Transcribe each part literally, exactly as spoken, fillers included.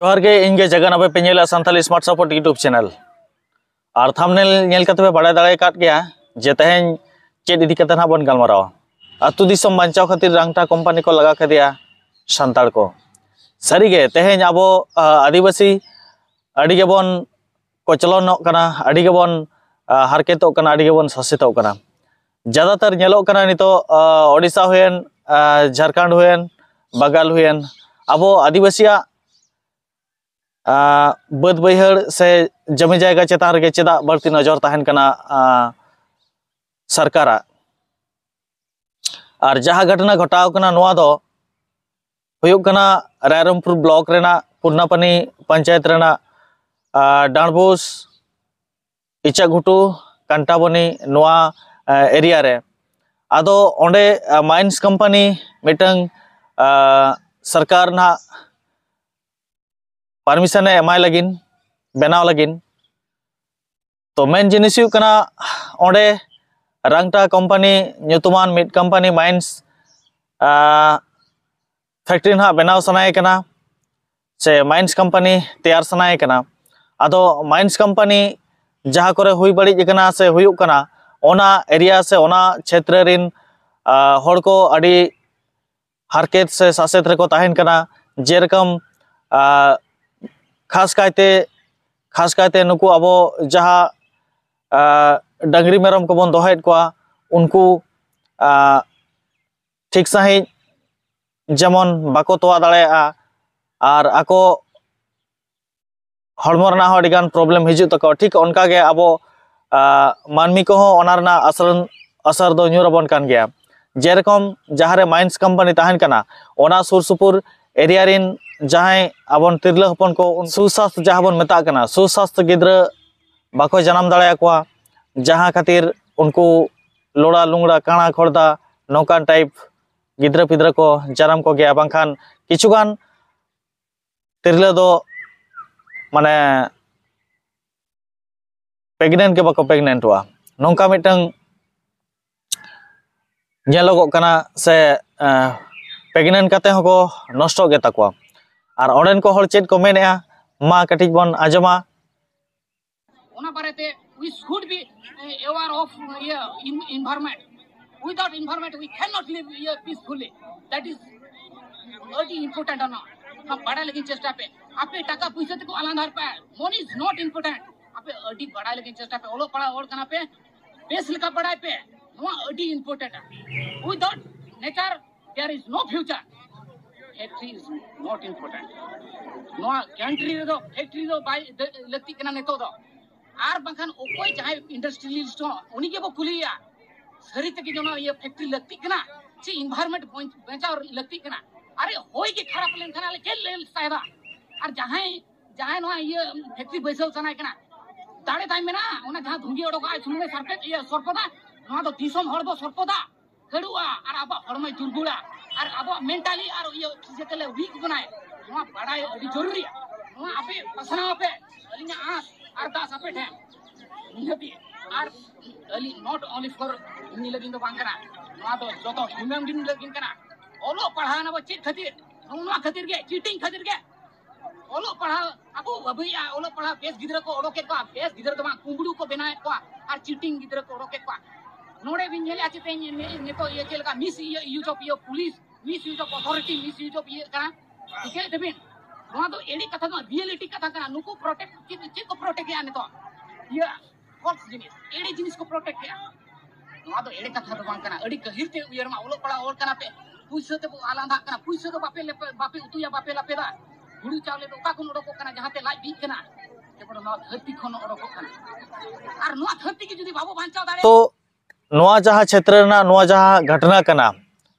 ᱡᱚᱦᱟᱨ ᱜᱮ, ᱤᱧ ᱜᱮ ᱡᱟᱜᱟᱱ ᱟᱵᱮ ᱯᱮ ᱧᱮᱞᱟ Santali Smart Support YouTube channel᱾ ᱟᱨ thumbnail ᱧᱮᱞ ᱠᱟᱛᱮ ᱯᱮ ᱵᱟᱲᱟᱭ ᱫᱟᱲᱮ ᱟᱠᱟᱫ ᱜᱮᱭᱟ ᱡᱮ ᱛᱮᱦᱮᱧ ᱪᱮᱫ ᱤᱫᱤ ᱠᱟᱛᱮ ᱱᱟᱦᱟᱜ ᱵᱚᱱ ᱜᱟᱞᱢᱟᱨᱟᱣᱟ᱾ ᱟᱹᱛᱩ ᱫᱤᱥᱚᱢ ᱵᱟᱧᱪᱟᱣ ᱠᱷᱟᱹᱛᱤᱨ ᱨᱟᱝᱴᱟ ᱠᱳᱢᱯᱟᱱᱤ ᱠᱚ ᱞᱟᱜᱟ ᱠᱮᱫᱮᱭᱟ ᱥᱟᱱᱛᱟᱲ ᱠᱚ᱾ ᱥᱟᱹᱨᱤᱜᱮ ᱛᱮᱦᱮᱧ ᱟᱵᱚ, ᱟ, ᱟᱹᱫᱤᱵᱟᱹᱥᱤ ᱟᱹᱰᱤ ᱜᱮᱵᱚᱱ ᱠᱚᱪᱞᱚᱱᱚᱜ ᱠᱟᱱᱟ, ᱟᱹᱰᱤ ᱜᱮᱵᱚᱱ, ᱟ, ᱦᱟᱨᱠᱮᱛᱚᱜ ᱠᱟᱱᱟ, ᱟᱹᱰᱤ ᱜᱮᱵᱚᱱ ᱥᱟᱥᱮᱛᱚᱜ ᱠᱟᱱᱟ᱾ ᱡᱟᱫᱟᱛᱟᱨ ᱧᱮᱞᱚᱜ ᱠᱟᱱᱟ ᱱᱤᱛᱚᱜ, ᱟ, ᱳᱰᱤᱥᱟ ᱦᱩᱭᱮᱱ, ᱟ, ᱡᱷᱟᱲᱠᱷᱚᱸᱰ ᱦᱩᱭᱮᱱ, ᱵᱟᱝᱜᱟᱞ ᱦᱩᱭᱮᱱ, ᱟᱵᱚ ᱟᱹᱫᱤᱵᱟᱹᱥᱤᱭᱟᱜ, ᱟ, ᱵᱟᱹᱫᱽ ᱵᱟᱹᱭᱦᱟᱹᱲ ᱥᱮ ᱡᱚᱢᱤ ᱡᱟᱭᱜᱟ ᱪᱮᱛᱟᱱ ᱨᱮᱜᱮ ᱪᱮᱫᱟᱜ ᱵᱟᱹᱲᱛᱤ ᱱᱚᱡᱚᱨ ᱛᱟᱦᱮᱱ ᱠᱟᱱᱟ, ᱟ, ᱥᱚᱨᱠᱟᱨᱟᱜ? ᱟᱨ ᱡᱟᱦᱟᱸ ᱜᱷᱚᱴᱚᱱᱟ ᱜᱷᱚᱴᱟᱣ ᱠᱟᱱᱟ, ᱱᱚᱣᱟ ᱫᱚ ᱦᱩᱭᱩᱜ ᱠᱟᱱᱟ ᱨᱟᱭᱨᱚᱝᱯᱩᱨ ᱵᱞᱚᱠ ᱨᱮᱱᱟᱜ ᱯᱩᱨᱱᱟᱯᱟᱱᱤ ᱯᱚᱧᱪᱟᱭᱮᱛ ᱨᱮᱱᱟᱜ, ᱟ, ᱰᱟᱸᱰᱵᱩᱥ, ᱤᱪᱟᱜᱷᱩᱴᱩ, ᱠᱟᱱᱴᱟᱵᱚᱱᱤ, ᱱᱚᱣᱟ, ᱟ, ᱮᱨᱤᱭᱟ ᱨᱮ᱾ ᱟᱫᱚ ᱚᱸᱰᱮ, ᱟ, ᱢᱟᱭᱤᱱᱥ ᱠᱳᱢᱯᱟᱱᱤ ᱢᱤᱫᱴᱟᱝ, ᱟ, ᱥᱚᱨᱠᱟᱨ ᱱᱟᱦᱟᱜ ᱯᱟᱨᱢᱤᱥᱚᱱᱮ ᱮᱢᱟᱭ ᱞᱟᱹᱜᱤᱫ, ᱵᱮᱱᱟᱣ ᱞᱟᱹᱜᱤᱫ᱾ ᱛᱚ ᱢᱮᱱ ᱡᱤᱱᱤᱥ ᱦᱩᱭᱩᱜ ᱠᱟᱱᱟ, ᱚᱸᱰᱮ ᱨᱟᱝᱴᱟ ᱠᱳᱢᱯᱟᱱᱤ ᱧᱩᱛᱩᱢᱟᱱ ᱢᱤᱫ ᱠᱳᱢᱯᱟᱱᱤ ᱢᱟᱭᱤᱱᱥ, ᱟ, ᱯᱷᱮᱠᱴᱨᱤ ᱱᱟᱦᱟᱜ ᱵᱮᱱᱟᱣ ᱥᱟᱱᱟᱭᱮ ᱠᱟᱱᱟ ᱥᱮ ᱢᱟᱭᱤᱱᱥ ᱠᱳᱢᱯᱟᱱᱤ ᱛᱮᱭᱟᱨ ᱥᱟᱱᱟᱭᱮ ᱠᱟᱱᱟ᱾ ᱟᱫᱚ ᱢᱟᱭᱤᱱᱥ ᱠᱳᱢᱯᱟᱱᱤ ᱡᱟᱦᱟᱸ ᱠᱚᱨᱮ ᱦᱩᱭ ᱵᱟᱹᱲᱤᱡ ᱟᱠᱟᱱᱟ ᱥᱮ ᱦᱩᱭᱩᱜ ᱠᱟᱱᱟ, ᱚᱱᱟ ᱮᱨᱤᱭᱟ ᱥᱮ ᱚᱱᱟ ᱪᱷᱮᱛᱨᱚ ᱨᱮᱱ, ᱟ, ᱦᱚᱲ ᱠᱚ ᱟᱹᱰᱤ ᱦᱟᱨᱠᱮᱛ ᱥᱮ ᱥᱟᱥᱮᱛ ᱨᱮᱠᱚ ᱛᱟᱦᱮᱱ ᱠᱟᱱᱟ᱾ ᱡᱮᱨᱚᱠᱚᱢ, ᱟ, ᱠᱷᱟᱥ ᱠᱟᱭᱛᱮ, ᱠᱷᱟᱥ ᱠᱟᱭᱛᱮ ᱱᱩᱠᱩ ᱟᱵᱚ ᱡᱟᱦᱟᱸ, ᱟ, ᱰᱟᱹᱝᱨᱤ ᱢᱮᱨᱚᱢ ᱠᱚᱵᱚᱱ ᱫᱚᱦᱚᱭᱮᱫ ᱠᱚᱣᱟ, ᱩᱱᱠᱩ, ᱟ, ᱴᱷᱤᱠ ᱥᱟᱺᱦᱤᱡ ᱡᱮᱢᱚᱱ ᱵᱟᱠᱚ ᱛᱚᱣᱟ ᱫᱟᱲᱮᱭᱟᱜᱼᱟ, ᱟᱨ ᱟᱠᱚ ᱦᱚᱲᱢᱚ ᱨᱮᱱᱟᱜ ᱦᱚᱸ ᱟᱹᱰᱤᱜᱟᱱ problem ᱦᱤᱡᱩᱜ ᱛᱟᱠᱚᱣᱟ᱾ ᱴᱷᱤᱠ ᱚᱱᱠᱟᱜᱮ ᱟᱵᱚ, ᱟ, ᱢᱟᱹᱱᱢᱤ ᱠᱚᱦᱚᱸ ᱚᱱᱟ ᱨᱮᱱᱟᱜ ᱟᱥᱨ-, ᱟᱥᱟᱨ ᱫᱚ ᱧᱩᱨ ᱟᱵᱚᱱ ᱠᱟᱱ ᱜᱮᱭᱟ᱾ ᱡᱮᱨᱚᱠᱚᱢ ᱡᱟᱦᱟᱸᱨᱮ ᱢᱟᱭᱤᱱᱥ ᱠᱳᱢᱯᱟᱱᱤ ᱛᱟᱦᱮᱱ ᱠᱟᱱᱟ, ᱚᱱᱟ ᱥᱩᱨ ᱥᱩᱯᱩᱨ ᱮᱨᱤᱭᱟ ᱨᱮᱱ ᱡᱟᱦᱟᱸᱭ ᱟᱵᱚᱱ ᱛᱤᱨᱞᱟᱹ ᱦᱚᱯᱚᱱ ᱠᱚ, ᱩᱱ ᱥᱩᱥᱟᱥᱛᱷ ᱡᱟᱦᱟᱸ ᱵᱚᱱ ᱢᱮᱛᱟᱜ ᱠᱟᱱᱟ, ᱥᱩᱥᱟᱥᱛᱷ ᱜᱤᱫᱽᱨᱟᱹ ᱵᱟᱠᱚ ᱡᱟᱱᱟᱢ ᱫᱟᱲᱮᱭᱟᱠᱚᱣᱟ, ᱡᱟᱦᱟᱸ ᱠᱷᱟᱹᱛᱤᱨ ᱩᱱᱠᱩ ᱞᱚᱲᱟ ᱞᱩᱝᱲᱟ, ᱠᱟᱬᱟ ᱠᱷᱚᱲᱫᱟ, ᱱᱚᱝᱠᱟᱱ ᱴᱟᱭᱤᱯ ᱜᱤᱫᱽᱨᱟᱹ ᱯᱤᱫᱽᱨᱟᱹ ᱠᱚ ᱡᱟᱱᱟᱢ ᱠᱚᱜᱮᱭᱟ, ᱵᱟᱝᱠᱷᱟᱱ ᱠᱤᱪᱷᱩᱜᱟᱱ ᱛᱤᱨᱞᱟᱹ ᱫᱚ ᱢᱟᱱᱮ pregnant ᱜᱮ ᱵᱟᱠᱚ ᱯᱨᱮᱜᱱᱮᱱᱴᱚᱜᱼᱟ᱾ ᱱᱚᱝᱠᱟ ᱢᱤᱫᱴᱟᱝ ᱧᱮᱞᱚᱜᱚᱜ ᱠᱟᱱᱟ ᱥᱮ, ᱮᱸ, pregnant ᱠᱟᱛᱮ ᱦᱚᱸᱠᱚ ᱱᱚᱥᱴᱚᱜ ᱜᱮᱛᱟ ᱠᱚᱣᱟ᱾ ᱟᱨ ᱚᱸᱰᱮᱱ ᱠᱚ ᱦᱚᱲ ᱪᱮᱫ ᱠᱚ ᱢᱮᱱᱮᱜᱼᱟ, ᱢᱟ ᱠᱟᱹᱴᱤᱡ ᱵᱚᱱ ᱟᱸᱡᱚᱢᱟ᱾ ᱚᱱᱟ ᱵᱟᱨᱮᱛᱮ we should be aware of ᱤᱭᱟᱹ environment. Without environment we cannot live here peacefully. That is ᱟᱹᱰᱤ important ᱚᱱᱟ᱾ ᱟᱢ ᱵᱟᱲᱟᱭ ᱞᱟᱹᱜᱤᱫ ᱪᱮᱥᱴᱟ ᱯᱮ᱾ ᱟᱯᱮ ᱴᱟᱠᱟ ᱯᱩᱭᱥᱟᱹ ᱛᱮᱠᱚ ᱟᱞᱟᱫᱟ ᱯᱮ, money is not important. ᱟᱯᱮ ᱟᱹᱰᱤ ᱵᱟᱲᱟᱭ ᱞᱟᱹᱜᱤᱫ ᱪᱮᱥᱴᱟ ᱯᱮ᱾ ᱚᱞᱚᱜ ᱯᱟᱲᱦᱟᱣ ᱦᱚᱲ ᱠᱟᱱᱟ ᱯᱮ, ᱵᱮᱥ ᱞᱮᱠᱟ ᱵᱟᱲᱟᱭ ᱯᱮ᱾ ᱱᱚᱣᱟ ᱟᱹᱰᱤ important. Without nature there is no future. Factory is not important. ᱱᱚᱣᱟ country ᱨᱮᱫᱚ factory ᱫᱚ ᱵᱟᱭ ᱞᱟᱹᱠᱛᱤᱜ ᱠᱟᱱᱟ ᱱᱤᱛᱚᱜ ᱫᱚ᱾ ᱟᱨ ᱵᱟᱝᱠᱷᱟᱱ ᱚᱠᱚᱭ ᱡᱟᱦᱟᱸᱭ industrialist ᱦᱚᱸ ᱩᱱᱤ ᱜᱮᱵᱚ ᱠᱩᱞᱤᱭᱮᱭᱟ, ᱥᱟᱹᱨᱤ ᱛᱮᱜᱮ ᱡᱮᱱᱚ ᱤᱭᱟᱹ factory ᱞᱟᱹᱠᱛᱤᱜ ᱠᱟᱱᱟ ᱥᱮ environment ᱵᱚᱧ- ᱵᱟᱧᱪᱟᱣ ᱞᱟᱹᱠᱛᱤᱜ ᱠᱟᱱᱟ? ᱟᱨᱮ ᱦᱚᱭ ᱜᱮ ᱠᱷᱟᱨᱟᱯ ᱞᱮᱱᱠᱷᱟᱱ ᱟᱞᱮ ᱪᱮᱫ ᱞᱮ ᱥᱟᱭᱫᱟ? ᱟᱨ ᱡᱟᱦᱟᱸᱭ ᱡᱟᱦᱟᱸᱭ ᱱᱚᱣᱟ ᱤᱭᱟᱹ factory ᱵᱟᱹᱭᱥᱟᱹᱣ ᱥᱟᱱᱟᱭ ᱠᱟᱱᱟ, ᱫᱟᱲᱮ ᱛᱟᱭ ᱢᱮᱱᱟᱜᱼᱟ, ᱚᱱᱟ ᱡᱟᱦᱟᱸ ᱫᱷᱩᱸᱜᱤ ᱚᱰᱚᱠᱚᱜᱼᱟ ᱥᱩᱱᱩᱢᱮ ᱥᱟᱨᱯᱮᱫ ᱤᱭᱟᱹ ᱥᱚᱨᱯᱚᱫᱟ, ᱱᱚᱣᱟ ᱫᱚ ᱫᱤᱥᱚᱢ ᱦᱚᱲ ᱵᱚ ᱥᱚᱨᱯᱚᱫᱟ ᱠᱷᱟᱹᱲᱩᱜᱼᱟ ᱟᱨ ᱟᱵᱚᱣᱟᱜ ᱦᱚᱲᱢᱚᱭ ᱫᱩᱨᱵᱚᱞᱟ ᱟᱨ ᱟᱵᱚᱣᱟᱜ mentally ᱟᱨ ᱤᱭᱟᱹ ᱡᱮᱛᱮ ᱞᱮ weak ᱵᱚᱱᱟᱭ᱾ ᱱᱚᱣᱟ ᱵᱟᱲᱟᱭ ᱟᱹᱰᱤ ᱡᱚᱨᱩᱨᱤᱭᱟ᱾ ᱱᱚᱣᱟ ᱟᱯᱮ ᱯᱟᱥᱱᱟᱣ ᱟᱯᱮ, ᱟᱹᱞᱤᱧᱟᱜ ᱟᱸᱥ ᱟᱨᱫᱟᱥ ᱟᱯᱮ ᱴᱷᱮᱱ ᱱᱤᱦᱟᱹᱛ ᱜᱮ᱾ ᱟᱨ ᱟᱹᱞᱤᱧ not only for ᱩᱱᱤ ᱞᱟᱹᱜᱤᱫ ᱫᱚ ᱵᱟᱝ ᱠᱟᱱᱟ, ᱱᱚᱣᱟ ᱫᱚ ᱡᱚᱛᱚ human being ᱞᱟᱹᱜᱤᱫ ᱠᱟᱱᱟ᱾ ᱚᱞᱚᱜ ᱯᱟᱲᱦᱟᱣ ᱱᱟᱵᱚ ᱪᱮᱫ ᱠᱷᱟᱹᱛᱤᱨ? ᱱᱚᱣᱟ ᱠᱷᱟᱹᱛᱤᱨ ᱜᱮ, cheating ᱠᱷᱟᱹᱛᱤᱨ ᱜᱮ᱾ ᱚᱞᱚᱜ ᱯᱟᱲᱦᱟᱣ ᱟᱵᱚ ᱵᱟᱹᱵᱤᱭᱟ, ᱚᱞᱚᱜ ᱯᱟᱲᱦᱟᱣ ᱵᱮᱥ ᱜᱤᱫᱽᱨᱟᱹ ᱠᱚ ᱚᱰᱚᱠᱮᱫ ᱠᱚᱣᱟ, ᱵᱮᱥ ᱜᱤᱫᱽᱨᱟᱹ ᱫᱚ ᱵᱟᱝ, ᱠᱩᱢᱵᱽᱲᱩ ᱠᱚ ᱵᱮᱱᱟᱣᱮᱫ ᱠᱚᱣᱟ ᱟᱨ cheating ᱜᱤᱫᱽᱨᱟᱹ ᱠᱚ ᱚᱰᱚᱠᱮᱫ ᱠᱚᱣᱟ᱾ ᱱᱚᱰᱮ ᱵᱤᱱ ᱧᱮᱞᱮᱫᱼᱟ ᱪᱮ ᱛᱮᱦᱮᱧ ᱱᱤᱛᱚᱜ ᱤᱭᱟᱹ ᱪᱮᱫ ᱞᱮᱠᱟ mis ᱤᱭᱟᱹ use of ᱤᱭᱟᱹ police, mis use of authority, mis use of ᱤᱭᱟᱹ ᱠᱟᱱᱟ, ᱴᱷᱤᱠᱟᱹᱭ ᱛᱟᱵᱤᱱ? ᱱᱚᱣᱟ ᱫᱚ ᱮᱲᱮ ᱠᱟᱛᱷᱟ ᱫᱚ ᱵᱟᱝ, reality ᱠᱟᱛᱷᱟ ᱠᱟᱱᱟ᱾ ᱱᱩᱠᱩ protect ᱪᱮᱫ, ᱪᱮᱫ ᱠᱚ protect ᱮᱫᱼᱟ ᱱᱤᱛᱚᱜ? ᱤᱭᱟᱹ false ᱡᱤᱱᱤᱥ, ᱮᱲᱮ ᱡᱤᱱᱤᱥ ᱠᱚ protect ᱮᱫᱼᱟ᱾ ᱱᱚᱣᱟ ᱫᱚ ᱮᱲᱮ ᱠᱟᱛᱷᱟ ᱫᱚ ᱵᱟᱝ ᱠᱟᱱᱟ᱾ ᱟᱹᱰᱤ ᱜᱟᱹᱦᱤᱨ ᱛᱮ ᱩᱭᱦᱟᱹᱨ ᱢᱟ, ᱚᱞᱚᱜ ᱯᱟᱲᱦᱟᱜ ᱦᱚᱲ ᱠᱟᱱᱟ ᱯᱮ, ᱯᱩᱭᱥᱟᱹ ᱛᱮᱵᱚ ᱟᱞᱟᱫᱟᱜ ᱠᱟᱱᱟ, ᱯᱩᱭᱥᱟᱹ ᱫᱚ ᱵᱟᱯᱮ ᱞᱮᱯᱮ-, ᱵᱟᱯᱮ ᱩᱛᱩᱭᱟ, ᱵᱟᱯᱮ ᱞᱟᱯᱮᱫᱟ᱾ ᱦᱩᱲᱩ ᱪᱟᱣᱞᱮ ᱫᱚ ᱚᱠᱟ ᱠᱷᱚᱱ ᱚᱰᱚᱠᱚᱜ ᱠᱟᱱᱟ? ᱡᱟᱦᱟᱸ ᱛᱮ ᱞᱟᱡ ᱵᱤᱜ ᱠᱟᱱᱟ, ᱮᱵᱚᱝ ᱱᱚᱣᱟ ᱫᱷᱟᱹᱨᱛᱤ ᱠᱷᱚᱱ ᱚᱰᱚᱠᱚᱜ ᱠᱟᱱᱟ᱾ ᱟᱨ ᱱᱚᱣᱟ ᱫᱷᱟᱹᱨᱛᱤ ᱜᱮ ᱡᱩᱫᱤ ᱵᱟᱵᱚ ᱵᱟᱧᱪᱟᱣ ᱫᱟᱲᱮᱭᱟᱜᱼᱟ, ᱛᱚ ᱱᱚᱣᱟ ᱡᱟᱦᱟᱸ ᱪᱷᱮᱛᱨᱚ ᱨᱮᱱᱟᱜ ᱱᱚᱣᱟ ᱡᱟᱦᱟᱸ ᱜᱷᱚᱴᱱᱟ ᱠᱟᱱᱟ,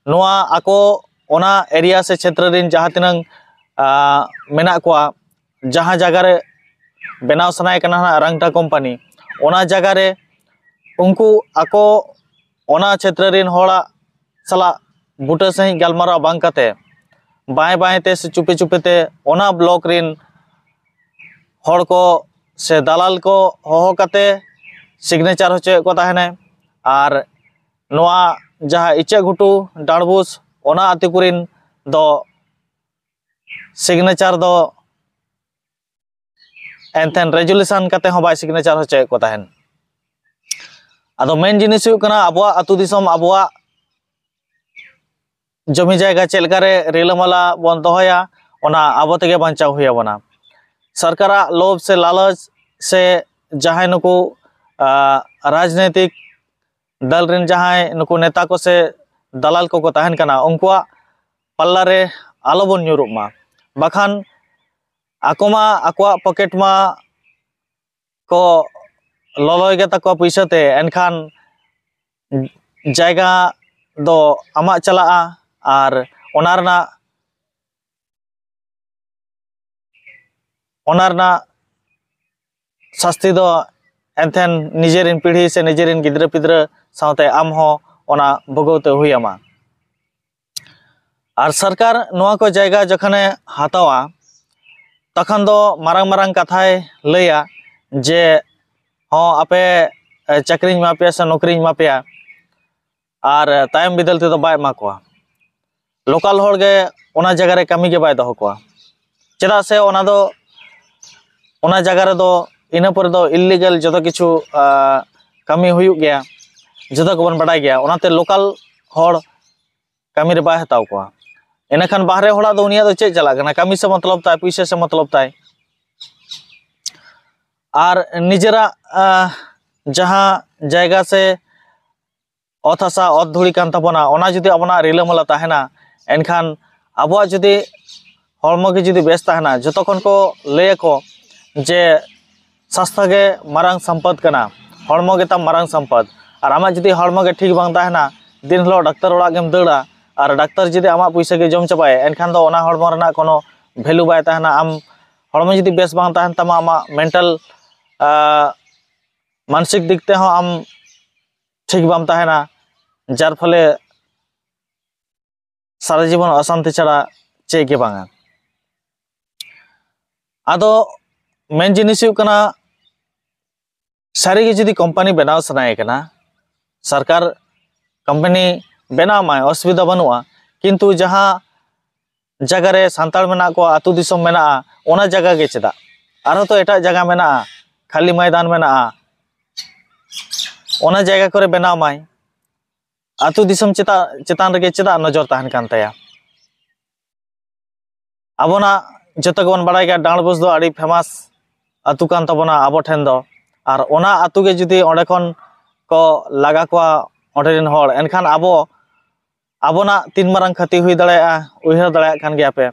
ᱱᱚᱣᱟ ᱟᱠᱚ ᱚᱱᱟ area ᱥᱮ ᱪᱷᱮᱛᱨᱚ ᱨᱮᱱ ᱡᱟᱦᱟᱸ ᱛᱤᱱᱟᱹᱝ, ᱟ, ᱢᱮᱱᱟᱜ ᱠᱚᱣᱟ, ᱡᱟᱦᱟᱸ ᱡᱟᱭᱜᱟ ᱨᱮ ᱵᱮᱱᱟᱣ ᱥᱟᱱᱟᱭᱮ ᱠᱟᱱᱟ ᱦᱟᱸᱜ ᱨᱟᱝᱴᱟ company, ᱚᱱᱟ ᱡᱟᱭᱜᱟ ᱨᱮ ᱩᱱᱠᱩ ᱟᱠᱚ ᱚᱱᱟ ᱪᱷᱮᱛᱨᱚ ᱨᱮᱱ ᱦᱚᱲᱟᱜ ᱥᱟᱞᱟᱜ ᱵᱩᱴᱟᱹ ᱥᱟᱺᱦᱤᱡ ᱜᱟᱞᱢᱟᱨᱟᱣ ᱵᱟᱝ ᱠᱟᱛᱮ, ᱵᱟᱭ ᱵᱟᱭ ᱛᱮ ᱥᱮ ᱪᱩᱯᱤ ᱪᱩᱯᱤ ᱛᱮ ᱚᱱᱟ block ᱨᱮᱱ ᱦᱚᱲ ᱠᱚ ᱥᱮ ᱫᱟᱞᱟᱞ ᱠᱚ ᱦᱚᱦᱚ ᱠᱟᱛᱮ signature ᱦᱚᱪᱚᱭᱮᱫ ᱠᱚ ᱛᱟᱦᱮᱱᱟᱭ᱾ ᱟᱨ ᱱᱚᱣᱟ ᱡᱟᱦᱟᱸ ᱤᱪᱟᱹᱜ ᱜᱷᱩᱴᱩ ᱰᱟᱸᱰᱵᱩᱥ, ᱚᱱᱟ ᱟᱹᱛᱩ ᱠᱚᱨᱮᱱ ᱫᱚ ᱥᱤᱜᱽᱱᱮᱪᱟᱨ ᱫᱚ ᱮᱱᱛᱮᱱ ᱨᱮᱡᱩᱞᱮᱥᱚᱱ ᱠᱟᱛᱮ ᱦᱚᱸ ᱵᱟᱭ ᱥᱤᱜᱽᱱᱮᱪᱟᱨ ᱦᱚᱪᱚᱭᱮᱫ ᱠᱚ ᱛᱟᱦᱮᱱ᱾ ᱟᱫᱚ ᱢᱮᱱ ᱡᱤᱱᱤᱥ ᱦᱩᱭᱩᱜ ᱠᱟᱱᱟ, ᱟᱵᱚᱣᱟᱜ ᱟᱹᱛᱩ ᱫᱤᱥᱚᱢ, ᱟᱵᱚᱣᱟᱜ ᱡᱚᱢᱤ ᱡᱟᱭᱜᱟ ᱪᱮᱫ ᱞᱮᱠᱟᱨᱮ ᱨᱤᱞᱟᱹᱢᱟᱞᱟ ᱵᱚᱱ ᱫᱚᱦᱚᱭᱟ, ᱚᱱᱟ ᱟᱵᱚ ᱛᱮᱜᱮ ᱵᱟᱧᱪᱟᱣ ᱦᱩᱭ ᱟᱵᱚᱱᱟ᱾ ᱥᱚᱨᱠᱟᱨᱟᱜ ᱞᱳᱵᱷ ᱥᱮ ᱞᱟᱞᱚᱪ ᱥᱮ ᱡᱟᱦᱟᱸᱭ ᱱᱩᱠᱩ, ᱟ, ᱨᱟᱡᱽᱱᱳᱭᱛᱤᱠ ᱫᱚᱞ ᱨᱮᱱ ᱡᱟᱦᱟᱸᱭ ᱱᱩᱠᱩ ᱱᱮᱛᱟ ᱠᱚ ᱥᱮ ᱫᱟᱞᱟᱞ ᱠᱚᱠᱚ ᱛᱟᱦᱮᱱ ᱠᱟᱱᱟ, ᱩᱱᱠᱩᱣᱟᱜ ᱯᱟᱞᱞᱟ ᱨᱮ ᱟᱞᱚ ᱵᱚᱱ ᱧᱩᱨᱩᱜ ᱢᱟ, ᱵᱟᱠᱷᱟᱱ ᱟᱠᱚ ᱢᱟ ᱟᱠᱚᱣᱟᱜ ᱯᱚᱠᱮᱴ ᱢᱟ ᱠᱚ ᱞᱚᱞᱚᱭ ᱜᱮ ᱛᱟᱠᱚᱣᱟ ᱯᱩᱭᱥᱟᱹ ᱛᱮ, ᱮᱱᱠᱷᱟᱱ ᱡᱟᱭᱜᱟ ᱫᱚ ᱟᱢᱟᱜ ᱪᱟᱞᱟᱜᱼᱟ ᱟᱨ ᱚᱱᱟ ᱨᱮᱱᱟᱜ, ᱚᱱᱟ ᱨᱮᱱᱟᱜ ᱥᱟᱥᱛᱤ ᱫᱚ ᱮᱱᱛᱮᱱ ᱱᱤᱡᱮᱨᱤᱱ ᱯᱤᱲᱦᱤ ᱥᱮ ᱱᱤᱡᱮᱨᱤᱱ ᱜᱤᱫᱽᱨᱟᱹ ᱯᱤᱫᱽᱨᱟᱹ ᱥᱟᱶᱛᱮ ᱟᱢ ᱦᱚᱸ ᱚᱱᱟ ᱵᱷᱳᱜᱟᱹᱣ ᱛᱮ ᱦᱩᱭ ᱟᱢᱟ᱾ ᱟᱨ ᱥᱚᱨᱠᱟᱨ ᱱᱚᱣᱟ ᱠᱚ ᱡᱟᱭᱜᱟ ᱡᱚᱠᱷᱚᱱᱮ ᱦᱟᱛᱟᱣᱟ, ᱛᱚᱠᱷᱚᱱ ᱫᱚ ᱢᱟᱨᱟᱝ ᱢᱟᱨᱟᱝ ᱠᱟᱛᱷᱟᱭ ᱞᱟᱹᱭᱟ ᱡᱮ, "ᱦᱚᱸ, ᱟᱯᱮ, ᱮ, ᱪᱟᱹᱠᱨᱤᱧ ᱮᱢᱟ ᱯᱮᱭᱟ ᱥᱮ ᱱᱚᱠᱨᱤᱧ ᱮᱢᱟ ᱯᱮᱭᱟ", ᱟᱨ ᱛᱟᱭᱚᱢ ᱵᱤᱫᱟᱹᱞ ᱛᱮᱫᱚ ᱵᱟᱭ ᱮᱢᱟ ᱠᱚᱣᱟ᱾ ᱞᱳᱠᱟᱞ ᱦᱚᱲ ᱜᱮ ᱚᱱᱟ ᱡᱟᱭᱜᱟ ᱨᱮ ᱠᱟᱹᱢᱤ ᱜᱮ ᱵᱟᱭ ᱫᱚᱦᱚ ᱠᱚᱣᱟ, ᱪᱮᱫᱟᱜ ᱥᱮ ᱚᱱᱟ ᱫᱚ, ᱚᱱᱟ ᱡᱟᱭᱜᱟ ᱨᱮᱫᱚ ᱤᱱᱟᱹ ᱯᱚᱨᱮ ᱫᱚ ᱤᱞᱤᱜᱮᱞ ᱡᱚᱛᱚ ᱠᱤᱪᱷᱩ, ᱟ, ᱠᱟᱹᱢᱤ ᱦᱩᱭᱩᱜ ᱜᱮᱭᱟ, ᱡᱚᱛᱚ ᱜᱮᱵᱚᱱ ᱵᱟᱰᱟᱭ ᱜᱮᱭᱟ᱾ ᱚᱱᱟᱛᱮ ᱞᱳᱠᱟᱞ ᱦᱚᱲ ᱠᱟᱹᱢᱤ ᱨᱮ ᱵᱟᱭ ᱦᱟᱛᱟᱣ ᱠᱚᱣᱟ᱾ ᱤᱱᱟᱹᱠᱷᱟᱱ ᱵᱟᱦᱨᱮ ᱦᱚᱲᱟᱜ ᱫᱚ ᱩᱱᱤᱭᱟᱜ ᱫᱚ ᱪᱮᱫ ᱪᱟᱞᱟᱜ ᱠᱟᱱᱟ? ᱠᱟᱹᱢᱤ ᱥᱮ ᱢᱚᱛᱞᱚᱵ ᱛᱟᱭ, ᱯᱩᱭᱥᱟᱹ ᱥᱮ ᱢᱚᱛᱞᱚᱵ ᱛᱟᱭ᱾ ᱟᱨ ᱱᱤᱡᱮᱨᱟᱜ, ᱟ, ᱡᱟᱦᱟᱸ ᱡᱟᱭᱜᱟ ᱥᱮ ᱚᱛ ᱦᱟᱥᱟ, ᱚᱛ ᱫᱷᱩᱲᱤ ᱠᱟᱱ ᱛᱟᱵᱚᱱᱟ, ᱚᱱᱟ ᱡᱩᱫᱤ ᱟᱵᱚᱱᱟᱜ ᱨᱤᱞᱟᱹᱢᱟᱞᱟ ᱛᱟᱦᱮᱱᱟ, ᱮᱱᱠᱷᱟᱱ ᱟᱵᱚᱣᱟᱜ ᱡᱩᱫᱤ ᱦᱚᱲᱢᱚ ᱜᱮ ᱡᱩᱫᱤ ᱵᱮᱥ ᱛᱟᱦᱮᱱᱟ, ᱡᱚᱛᱚ ᱠᱷᱚᱱ ᱠᱚ ᱞᱟᱹᱭᱟᱠᱚ ᱡᱮ ᱥᱟᱥᱛᱷᱟ ᱜᱮ ᱢᱟᱨᱟᱝ ᱥᱚᱢᱯᱚᱫ ᱠᱟᱱᱟ, ᱦᱚᱲᱢᱚ ᱜᱮᱛᱟᱢ ᱢᱟᱨᱟᱝ ᱥᱚᱢᱯᱚᱫ᱾ ᱟᱨ ᱟᱢᱟᱜ ᱡᱩᱫᱤ ᱦᱚᱲᱢᱚ ᱜᱮ ᱴᱷᱤᱠ ᱵᱟᱝ ᱛᱟᱦᱮᱱᱟ, ᱫᱤᱱ ᱦᱤᱞᱳᱜ ᱰᱟᱠᱛᱟᱨ ᱚᱲᱟᱜ ᱜᱮᱢ ᱫᱟᱹᱲᱟ, ᱟᱨ ᱰᱟᱠᱛᱟᱨ ᱡᱩᱫᱤ ᱟᱢᱟᱜ ᱯᱩᱭᱥᱟᱹ ᱜᱮ ᱡᱚᱢ ᱪᱟᱵᱟᱭᱟ, ᱮᱱᱠᱷᱟᱱ ᱫᱚ ᱚᱱᱟ ᱦᱚᱲᱢᱚ ᱨᱮᱱᱟᱜ ᱠᱳᱱᱳ ᱵᱷᱮᱞᱩ ᱵᱟᱭ ᱛᱟᱦᱮᱱᱟ᱾ ᱟᱢ ᱦᱚᱲᱢᱚ ᱡᱩᱫᱤ ᱵᱮᱥ ᱵᱟᱝ ᱛᱟᱦᱮᱱ ᱛᱟᱢᱟ, ᱟᱢᱟᱜ ᱢᱮᱱᱴᱟᱞ, ᱟ, ᱢᱟᱱᱥᱤᱠ ᱫᱤᱠ ᱛᱮᱦᱚᱸ ᱟᱢ ᱴᱷᱤᱠ ᱵᱟᱢ ᱛᱟᱦᱮᱱᱟ, ᱡᱟᱨ ᱯᱷᱚᱞᱮ ᱥᱟᱨᱟ ᱡᱤᱵᱚᱱ ᱚᱥᱟᱱᱛᱤ ᱪᱷᱟᱲᱟ ᱪᱮᱫ ᱜᱮ ᱵᱟᱝᱟ᱾ ᱟᱫᱚ ᱢᱮᱱ ᱡᱤᱱᱤᱥ ᱦᱩᱭᱩᱜ ᱠᱟᱱᱟ, ᱥᱟᱹᱨᱤᱜᱮ ᱡᱩᱫᱤ ᱠᱳᱢᱯᱟᱱᱤ ᱵᱮᱱᱟᱣ ᱥᱟᱱᱟᱭᱮ ᱠᱟᱱᱟ, ᱥᱚᱨᱠᱟᱨ ᱠᱳᱢᱯᱟᱱᱤ ᱵᱮᱱᱟᱣ ᱢᱟᱭ, ᱚᱥᱩᱵᱤᱫᱷᱟ ᱵᱟᱹᱱᱩᱜᱼᱟ, ᱠᱤᱱᱛᱩ ᱡᱟᱦᱟᱸ ᱡᱟᱭᱜᱟ ᱨᱮ ᱥᱟᱱᱛᱟᱲ ᱢᱮᱱᱟᱜ ᱠᱚᱣᱟ, ᱟᱹᱛᱩ ᱫᱤᱥᱚᱢ ᱢᱮᱱᱟᱜᱼᱟ, ᱚᱱᱟ ᱡᱟᱭᱜᱟ ᱜᱮ ᱪᱮᱫᱟᱜ? ᱟᱨᱦᱚᱸ ᱛᱚ ᱮᱴᱟᱜ ᱡᱟᱭᱜᱟ ᱢᱮᱱᱟᱜᱼᱟ, ᱠᱷᱟᱹᱞᱤ ᱢᱚᱭᱫᱟᱱ ᱢᱮᱱᱟᱜᱼᱟ, ᱚᱱᱟ ᱡᱟᱭᱜᱟ ᱠᱚᱨᱮ ᱵᱮᱱᱟᱣ ᱢᱟᱭ᱾ ᱟᱹᱛᱩ ᱫᱤᱥᱚᱢ ᱪᱮᱛᱟ-, ᱪᱮᱛᱟᱱ ᱨᱮᱜᱮ ᱪᱮᱫᱟᱜ ᱱᱚᱡᱚᱨ ᱛᱟᱦᱮᱱ ᱠᱟᱱ ᱛᱟᱭᱟ? ᱟᱵᱚᱱᱟᱜ ᱡᱚᱛᱚ ᱜᱮᱵᱚᱱ ᱵᱟᱲᱟᱭ ᱜᱮᱭᱟ, ᱰᱟᱸᱰᱵᱳᱥ ᱫᱚ ᱟᱹᱰᱤ famous ᱟᱹᱛᱩ ᱠᱟᱱ ᱛᱟᱵᱚᱱᱟ ᱟᱵᱚ ᱴᱷᱮᱱ ᱫᱚ᱾ ᱟᱨ ᱚᱱᱟ ᱟᱹᱛᱩ ᱜᱮ ᱡᱩᱫᱤ ᱚᱸᱰᱮ ᱠᱷᱚᱱ ᱠᱚ ᱞᱟᱜᱟ ᱠᱚᱣᱟ ᱚᱸᱰᱮ ᱨᱮᱱ ᱦᱚᱲ, ᱮᱱᱠᱷᱟᱱ ᱟᱵᱚ, ᱟᱵᱚᱱᱟᱜ ᱛᱤᱱ ᱢᱟᱨᱟᱝ ᱠᱷᱚᱛᱤ ᱦᱩᱭ ᱫᱟᱲᱮᱭᱟᱜᱼᱟ, ᱩᱭᱦᱟᱹᱨ ᱫᱟᱲᱮᱭᱟᱜ ᱠᱟᱱ ᱜᱮᱭᱟ ᱯᱮ᱾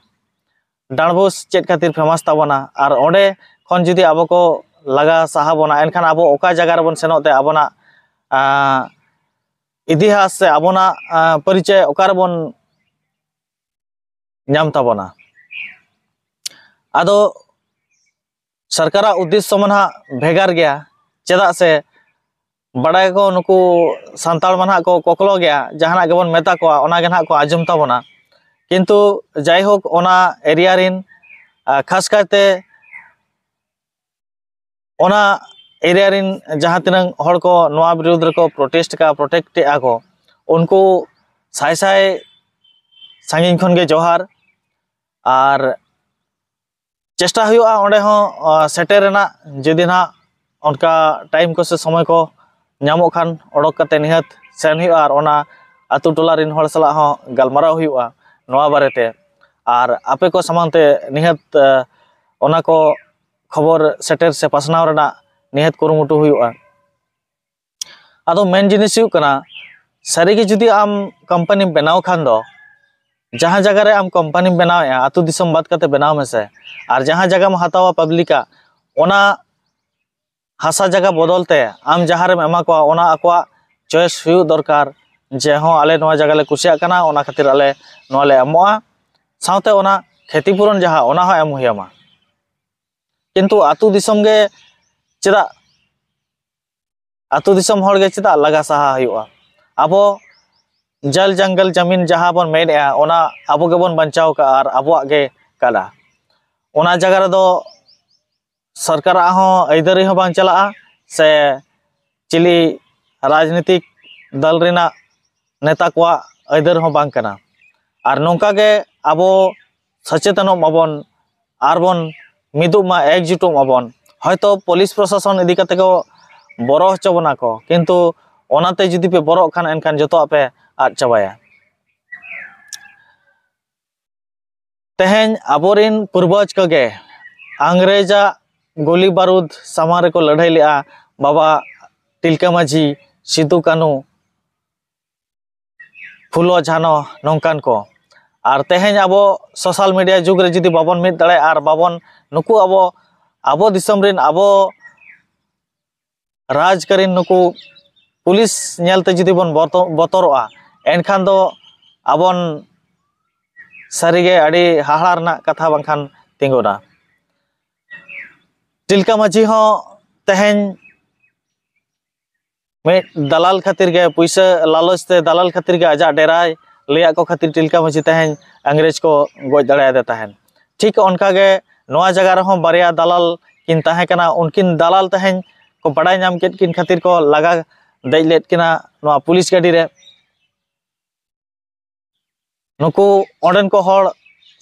ᱰᱟᱸᱰᱵᱳᱥ ᱪᱮᱫ ᱠᱷᱟᱹᱛᱤᱨ famous ᱛᱟᱵᱚᱱᱟ, ᱟᱨ ᱚᱸᱰᱮ ᱠᱷᱚᱱ ᱡᱩᱫᱤ ᱟᱵᱚ ᱠᱚ ᱞᱟᱜᱟ ᱥᱟᱦᱟ ᱵᱚᱱᱟ, ᱮᱱᱠᱷᱟᱱ ᱟᱵᱚ ᱚᱠᱟ ᱡᱟᱭᱜᱟ ᱨᱮᱵᱚᱱ ᱥᱮᱱᱚᱜ ᱛᱮ ᱟᱵᱚᱱᱟᱜ, ᱟᱸ, ᱤᱛᱤᱦᱟᱥ ᱥᱮ ᱟᱵᱚᱱᱟᱜ, ᱟᱸ, ᱯᱚᱨᱤᱪᱚᱭ ᱚᱠᱟ ᱨᱮᱵᱚᱱ ᱧᱟᱢ ᱛᱟᱵᱚᱱᱟ? ᱟᱫᱚ ᱥᱚᱨᱠᱟᱨᱟᱜ ᱩᱫᱽᱫᱮᱥᱥᱚ ᱢᱟ ᱱᱟᱦᱟᱜ ᱵᱷᱮᱜᱟᱨ ᱜᱮᱭᱟ, ᱪᱮᱫᱟᱜ ᱥᱮ ᱵᱟᱰᱟᱭᱟᱠᱚ ᱱᱩᱠᱩ ᱥᱟᱱᱛᱟᱲ ᱢᱟ ᱱᱟᱦᱟᱜ ᱠᱚ ᱠᱚᱠᱞᱚ ᱜᱮᱭᱟ, ᱡᱟᱦᱟᱱᱟᱜ ᱜᱮᱵᱚᱱ ᱢᱮᱛᱟ ᱠᱚᱣᱟ ᱚᱱᱟ ᱜᱮ ᱱᱟᱦᱟᱜ ᱠᱚ ᱟᱸᱡᱚᱢ ᱛᱟᱵᱚᱱᱟ᱾ ᱠᱤᱱᱛᱩ ᱡᱟᱭᱦᱳᱠ, ᱚᱱᱟ area ᱨᱮᱱ, ᱟᱨ ᱠᱷᱟᱥ ᱠᱟᱭᱛᱮ ᱚᱱᱟ area ᱨᱮᱱ ᱡᱟᱦᱟᱸ ᱛᱤᱱᱟᱹᱜ ᱦᱚᱲ ᱠᱚ ᱱᱚᱣᱟ ᱵᱤᱨᱩᱫᱽ ᱨᱮᱠᱚ protest ᱠᱟᱜᱼᱟ, protect ᱮᱜᱼᱟ ᱠᱚ, ᱩᱱᱠᱩ ᱥᱟᱭ ᱥᱟᱭ ᱥᱟᱺᱜᱤᱧ ᱠᱷᱚᱱ ᱜᱮ ᱡᱚᱦᱟᱨ᱾ ᱟᱨ ᱪᱮᱥᱴᱟ ᱦᱩᱭᱩᱜᱼᱟ ᱚᱸᱰᱮ ᱦᱚᱸ, ᱟᱸ, ᱥᱮᱴᱮᱨ ᱨᱮᱱᱟᱜ, ᱡᱩᱫᱤ ᱱᱟᱦᱟᱜ ᱚᱱᱠᱟ time ᱠᱚ ᱥᱮ ᱥᱚᱢᱚᱭ ᱠᱚ ᱧᱟᱢᱚᱜ ᱠᱷᱟᱱ ᱚᱰᱚᱠ ᱠᱟᱛᱮ ᱱᱤᱦᱟᱹᱛ ᱥᱮᱱ ᱦᱩᱭᱩᱜᱼᱟ ᱟᱨ ᱚᱱᱟ ᱟᱹᱛᱩ ᱴᱚᱞᱟ ᱨᱮᱱ ᱦᱚᱲ ᱥᱟᱞᱟᱜ ᱦᱚᱸ ᱜᱟᱞᱢᱟᱨᱟᱣ ᱦᱩᱭᱩᱜᱼᱟ ᱱᱚᱣᱟ ᱵᱟᱨᱮᱛᱮ᱾ ᱟᱨ ᱟᱯᱮ ᱠᱚ ᱥᱟᱢᱟᱝ ᱛᱮ ᱱᱤᱦᱟᱹᱛ, ᱟᱸ, ᱚᱱᱟ ᱠᱚ ᱠᱷᱚᱵᱚᱨ ᱥᱮᱴᱮᱨ ᱥᱮ ᱯᱟᱥᱱᱟᱣ ᱨᱮᱱᱟᱜ ᱱᱤᱦᱟᱹᱛ ᱠᱩᱨᱩᱢᱩᱴᱩ ᱦᱩᱭᱩᱜᱼᱟ᱾ ᱟᱫᱚ ᱢᱮᱱ ᱡᱤᱱᱤᱥ ᱦᱩᱭᱩᱜ ᱠᱟᱱᱟ, ᱥᱟᱹᱨᱤᱜᱮ ᱡᱩᱫᱤ ᱟᱢ company ᱵᱮᱱᱟᱣ ᱠᱷᱟᱱ ᱫᱚ, ᱡᱟᱦᱟᱸ ᱡᱟᱭᱜᱟ ᱨᱮ ᱟᱢ company ᱵᱮᱱᱟᱣᱮᱫᱼᱟ, ᱟᱹᱛᱩ ᱫᱤᱥᱚᱢ ᱵᱟᱫ ᱠᱟᱛᱮ ᱵᱮᱱᱟᱣ ᱢᱮᱥᱮ, ᱟᱨ ᱡᱟᱦᱟᱸ ᱡᱟᱭᱜᱟᱢ ᱦᱟᱛᱟᱣᱟ public ᱟᱜ, ᱚᱱᱟ ᱦᱟᱥᱟ ᱡᱟᱭᱜᱟ ᱵᱚᱫᱚᱞ ᱛᱮ ᱟᱢ ᱡᱟᱦᱟᱸ ᱨᱮᱢ ᱮᱢᱟ ᱠᱚᱣᱟ, ᱚᱱᱟ ᱟᱠᱚᱣᱟᱜ choice ᱦᱩᱭᱩᱜ ᱫᱚᱨᱠᱟᱨ, ᱡᱮ ᱦᱚᱸ, ᱟᱞᱮ ᱱᱚᱣᱟ ᱡᱟᱭᱜᱟ ᱞᱮ ᱠᱩᱥᱤᱭᱟᱜ ᱠᱟᱱᱟ, ᱚᱱᱟ ᱠᱷᱟᱹᱛᱤᱨ ᱟᱞᱮ ᱱᱚᱣᱟ ᱞᱮ ᱮᱢᱚᱜᱼᱟ, ᱥᱟᱶᱛᱮ ᱚᱱᱟ ᱠᱷᱮᱛᱤ ᱯᱩᱨᱚᱱ ᱡᱟᱦᱟᱸ, ᱚᱱᱟ ᱦᱚᱸ ᱮᱢ ᱦᱩᱭ ᱟᱢᱟ᱾ ᱠᱤᱱᱛᱩ ᱟᱹᱛᱩ ᱫᱤᱥᱚᱢ ᱜᱮ ᱪᱮᱫᱟᱜ, ᱟᱹᱛᱩ ᱫᱤᱥᱚᱢ ᱦᱚᱲ ᱜᱮ ᱪᱮᱫᱟᱜ ᱞᱟᱜᱟ ᱥᱟᱦᱟ ᱦᱩᱭᱩᱜᱼᱟ? ᱟᱵᱚ ᱡᱚᱞ ᱡᱚᱝᱜᱚᱞ ᱡᱟᱢᱤᱱ ᱡᱟᱦᱟᱸ ᱵᱚᱱ ᱢᱮᱱᱮᱫᱼᱟ, ᱚᱱᱟ ᱟᱵᱚ ᱜᱮᱵᱚᱱ ᱵᱟᱧᱪᱟᱣ ᱠᱟᱜᱼᱟ ᱟᱨ ᱟᱵᱚᱣᱟᱜ ᱜᱮ ᱠᱟᱱᱟ᱾ ᱚᱱᱟ ᱡᱟᱭᱜᱟ ᱨᱮᱫᱚ ᱥᱚᱨᱠᱟᱨᱟᱜ ᱦᱚᱸ ᱟᱹᱭᱫᱟᱹᱨᱤ ᱦᱚᱸ ᱵᱟᱝ ᱪᱟᱞᱟᱜᱼᱟ, ᱥᱮ ᱪᱤᱞᱤ ᱨᱟᱡᱽᱱᱤᱛᱤᱠ ᱫᱚᱞ ᱨᱮᱱᱟᱜ ᱱᱮᱛᱟ ᱠᱚᱣᱟᱜ ᱟᱹᱭᱫᱟᱹᱨ ᱦᱚᱸ ᱵᱟᱝ ᱠᱟᱱᱟ᱾ ᱟᱨ ᱱᱚᱝᱠᱟ ᱜᱮ ᱟᱵᱚ ᱥᱚᱪᱮᱛᱚᱱᱚᱜ ᱢᱟᱵᱚᱱ, ᱟᱨᱵᱚᱱ ᱢᱤᱫᱚᱜ ᱢᱟ, ᱮᱠᱡᱩᱴᱚᱜ ᱢᱟᱵᱚᱱ᱾ ᱦᱚᱭᱛᱚ ᱯᱩᱞᱤᱥ ᱯᱨᱚᱥᱟᱥᱚᱱ ᱤᱫᱤ ᱠᱟᱛᱮ ᱠᱚ ᱵᱚᱨᱚ ᱦᱚᱪᱚ ᱵᱚᱱᱟ ᱠᱚ, ᱠᱤᱱᱛᱩ ᱚᱱᱟᱛᱮ ᱡᱩᱫᱤ ᱯᱮ ᱵᱚᱨᱚᱜ ᱠᱷᱟᱱ, ᱮᱱᱠᱷᱟᱱ ᱡᱚᱛᱚᱣᱟᱜ ᱯᱮ ᱟᱫ ᱪᱟᱵᱟᱭᱟ᱾ ᱛᱮᱦᱮᱧ ᱟᱵᱚᱨᱤᱱ ᱯᱩᱨᱵᱚᱡᱽ ᱠᱚᱜᱮ ᱤᱝᱨᱮᱡᱟᱜ ᱜᱩᱞᱤ ᱵᱟᱹᱨᱩᱫᱽ ᱥᱟᱢᱟᱝ ᱨᱮᱠᱚ ᱞᱟᱹᱲᱦᱟᱹᱭ ᱞᱮᱜᱼᱟ, ᱵᱟᱵᱟ ᱛᱤᱞᱠᱟᱹ ᱢᱟᱹᱡᱷᱤ, ᱥᱤᱫᱩ ᱠᱟᱹᱱᱦᱩ, ᱯᱷᱩᱞᱳ ᱡᱷᱟᱱᱚ, ᱱᱚᱝᱠᱟᱱ ᱠᱚ᱾ ᱟᱨ ᱛᱮᱦᱮᱧ ᱟᱵᱚ ᱥᱳᱥᱟᱞ ᱢᱤᱰᱤᱭᱟ ᱡᱩᱜᱽ ᱨᱮ ᱡᱩᱫᱤ ᱵᱟᱵᱚᱱ ᱢᱤᱫ ᱫᱟᱲᱮᱭᱟᱜᱼᱟ, ᱟᱨ ᱵᱟᱵᱚᱱ, ᱱᱩᱠᱩ ᱟᱵᱚ, ᱟᱵᱚ ᱫᱤᱥᱚᱢ ᱨᱤᱱ, ᱟᱵᱚ ᱨᱟᱡᱽ ᱠᱟᱹᱨᱤ ᱱᱩᱠᱩ ᱯᱩᱞᱤᱥ ᱧᱮᱞᱛᱮ ᱡᱩᱫᱤ ᱵᱚᱱ ᱵᱚᱛᱚ-, ᱵᱚᱛᱚᱨᱚᱜᱼᱟ, ᱮᱱᱠᱷᱟᱱ ᱫᱚ ᱟᱵᱚᱱ ᱥᱟᱹᱨᱤᱜᱮ ᱟᱹᱰᱤ ᱦᱟᱦᱟᱲᱟ ᱨᱮᱱᱟᱜ ᱠᱟᱛᱷᱟ ᱵᱟᱝᱠᱷᱟᱱ ᱛᱤᱸᱜᱩᱱᱟ᱾ ᱛᱤᱞᱠᱟᱹ ᱢᱟᱹᱡᱷᱤ ᱦᱚᱸ ᱛᱮᱦᱮᱧ ᱢᱤᱫ ᱫᱟᱞᱟᱞ ᱠᱷᱟᱹᱛᱤᱨ ᱜᱮ, ᱯᱩᱭᱥᱟᱹ ᱞᱟᱞᱚᱪ ᱛᱮ ᱫᱟᱞᱟᱞ ᱠᱷᱟᱹᱛᱤᱨ ᱜᱮ ᱟᱡᱟᱜ ᱰᱮᱨᱟᱭ ᱞᱟᱹᱭᱟᱫ ᱠᱚ ᱠᱷᱟᱹᱛᱤᱨ ᱛᱤᱞᱠᱟᱹ ᱢᱟᱹᱡᱷᱤ ᱛᱮᱦᱮᱧ ᱤᱝᱨᱮᱡᱽ ᱠᱚ ᱜᱚᱡ ᱫᱟᱲᱮᱭᱟᱫᱮ ᱛᱟᱦᱮᱸᱫ᱾ ᱴᱷᱤᱠ ᱚᱱᱠᱟ ᱜᱮ ᱱᱚᱣᱟ ᱡᱟᱭᱜᱟ ᱨᱮᱦᱚᱸ ᱵᱟᱨᱭᱟ ᱫᱟᱞᱟᱞ ᱠᱤᱱ ᱛᱟᱦᱮᱸ ᱠᱟᱱᱟ᱾ ᱩᱱᱠᱤᱱ ᱫᱟᱞᱟᱞ ᱛᱮᱦᱮᱧ ᱠᱚ ᱵᱟᱲᱟᱭ ᱧᱟᱢ ᱠᱮᱫ ᱠᱤᱱ ᱠᱷᱟᱹᱛᱤᱨ ᱠᱚ ᱞᱟᱜᱟ ᱫᱮᱡ ᱞᱮᱫ ᱠᱤᱱᱟ ᱱᱚᱣᱟ ᱯᱩᱞᱤᱥ ᱜᱟᱹᱰᱤ ᱨᱮ᱾ ᱱᱩᱠᱩ ᱚᱸᱰᱮᱱ ᱠᱚ ᱦᱚᱲ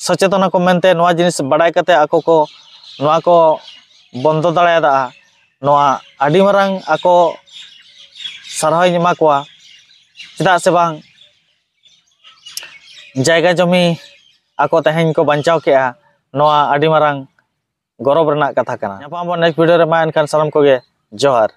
ᱥᱚᱪᱮᱛᱚᱱ ᱟᱠᱚ ᱢᱮᱱᱛᱮ ᱱᱚᱣᱟ ᱡᱤᱱᱤᱥ ᱵᱟᱲᱟᱭ ᱠᱟᱛᱮ ᱟᱠᱚ ᱠᱚ ᱱᱚᱣᱟ ᱠᱚ ᱵᱚᱱᱫᱚ ᱫᱟᱲᱮᱭᱟᱫᱟ᱾ ᱱᱚᱣᱟ ᱟᱹᱰᱤ ᱢᱟᱨᱟᱝ ᱟᱠᱚ ᱥᱟᱨᱦᱟᱣᱤᱧ ᱮᱢᱟ ᱠᱚᱣᱟ᱾ ᱪᱮᱫᱟᱜ ᱥᱮ ᱵᱟᱝ, ᱡᱟᱭᱜᱟ ᱡᱚᱢᱤ ᱟᱠᱚ ᱛᱮᱦᱮᱧ ᱠᱚ ᱵᱟᱧᱪᱟᱣ ᱠᱮᱜᱼᱟ, ᱱᱚᱣᱟ ᱟᱹᱰᱤ ᱢᱟᱨᱟᱝ ᱜᱚᱨᱚᱵᱽ ᱨᱮᱱᱟᱜ ᱠᱟᱛᱷᱟ ᱠᱟᱱᱟ᱾ ᱧᱟᱯᱟᱢ ᱟᱵᱚᱱ ᱱᱮᱠᱥᱴ ᱵᱷᱤᱰᱤᱭᱳ ᱨᱮ᱾ ᱢᱟ ᱮᱱᱠᱷᱟᱱ ᱥᱟᱱᱟᱢ ᱠᱚᱜᱮ ᱡᱚᱦᱟᱨ᱾